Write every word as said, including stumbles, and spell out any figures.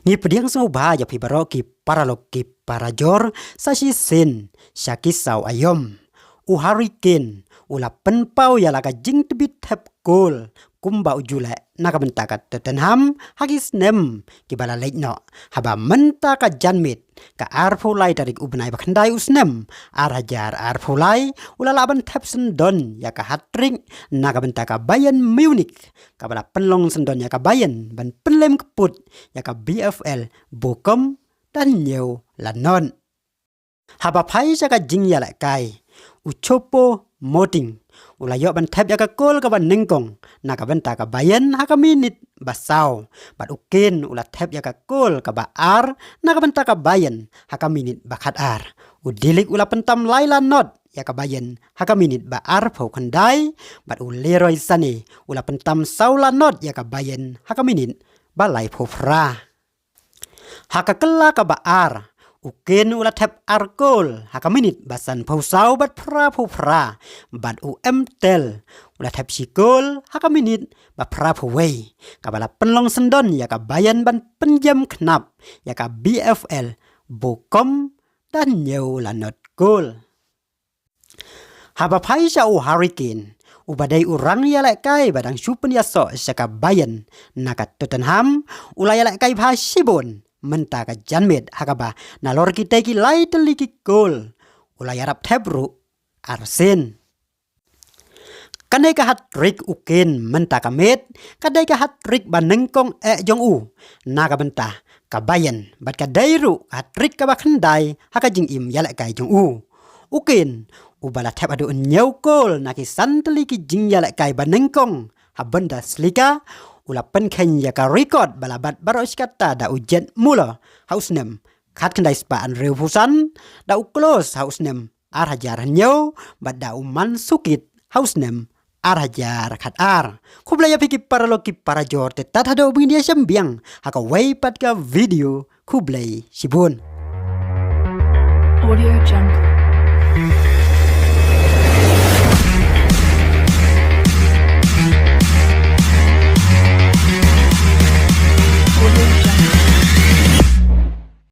Ngi pdiang sngewbha ïa phi baroh ki paralok ki parajor, sa shisien sha ki saw aïom. U Harry Kane u la pynpaw ïa la ka jingtbit thep kol kumba u ju leh na ka bynta ka Tottenham ha ki snem kiba la leit noh, haba mynta ka janmiet ka arphew lai tarik u bnai ba khyndai u snem ar hajar arphew lai u la lah ban thep syndon ïa ka hat-trick na ka bynta ka Bayern Munich, kaba la pynlong syndon ïa ka Bayern ban pynlem kput ïa ka B F L Bochum da hynñiew la nod. Haba phai sha ka jingïalehkai, u Choupo-Moting u la ïoh ban thep ïa ka kol kaba nyngkong na ka bynta ka Bayern ha ka minit ba saw, bad u Kane u la thep ïa ka kol kaba ar na ka bynta ka Bayern ha ka minit ba khatar. U De Ligt u la pyntam lai la nod ïa ka Bayern ha ka minit ba arphew khyndai, bad u Leroy Sané u la pyntam saw la nod ïa ka Bayern ha ka minit ba laiphew phra. Ha ka kylla kaba ar, u Kane u la thep ar kol ha ka minit ba sanphew saw bad phraphew phra, bad u Embtl u la thep shi kol ha ka minit ba phraphew wei, kaba la pynlong syndon ïa ka Bayern ban pynjem khnap ïa ka B F L Bochum da hynñiew la nod kol. Haba phai sha u Harry Kane, uba dei u rangïalehkai ba dang shu pynïasoh sha ka Bayern na ka Tottenham, u la ïalehkai bha shibun mynta ka janmiet, ha kaba nalor kitei ki lai tylli ki kol u la ïarap thep ruh arsien. Kane ka hat-trick u Kane mynta ka miet ka dei ka hat-trick ba nyngkong eh jong u na ka bynta ka Bayern, bad ka dei ruh ka hat-trick kaba khyndai ha ka jingim ïalehkai jong u. U Kane, uba la thep haduh hynñiew kol na ki san tylli ki jingïalehkai ba nyngkong ha Bundesliga, u la pynkheiñ ïa ka record ba la bat baroh shi katta da u Gerd Müller ha u snem khatkhyndai spah hynriewphew san, da u Klose ha u snem ar hajar hynñiew, bad da u Mandzukic ha u snem ar hajar khatar. Khublei ïa phi ki paralok ki parajor, te tad haduh ban ïashem biang ha kawei pat ka video. Khublei shibun. Audio Jungle.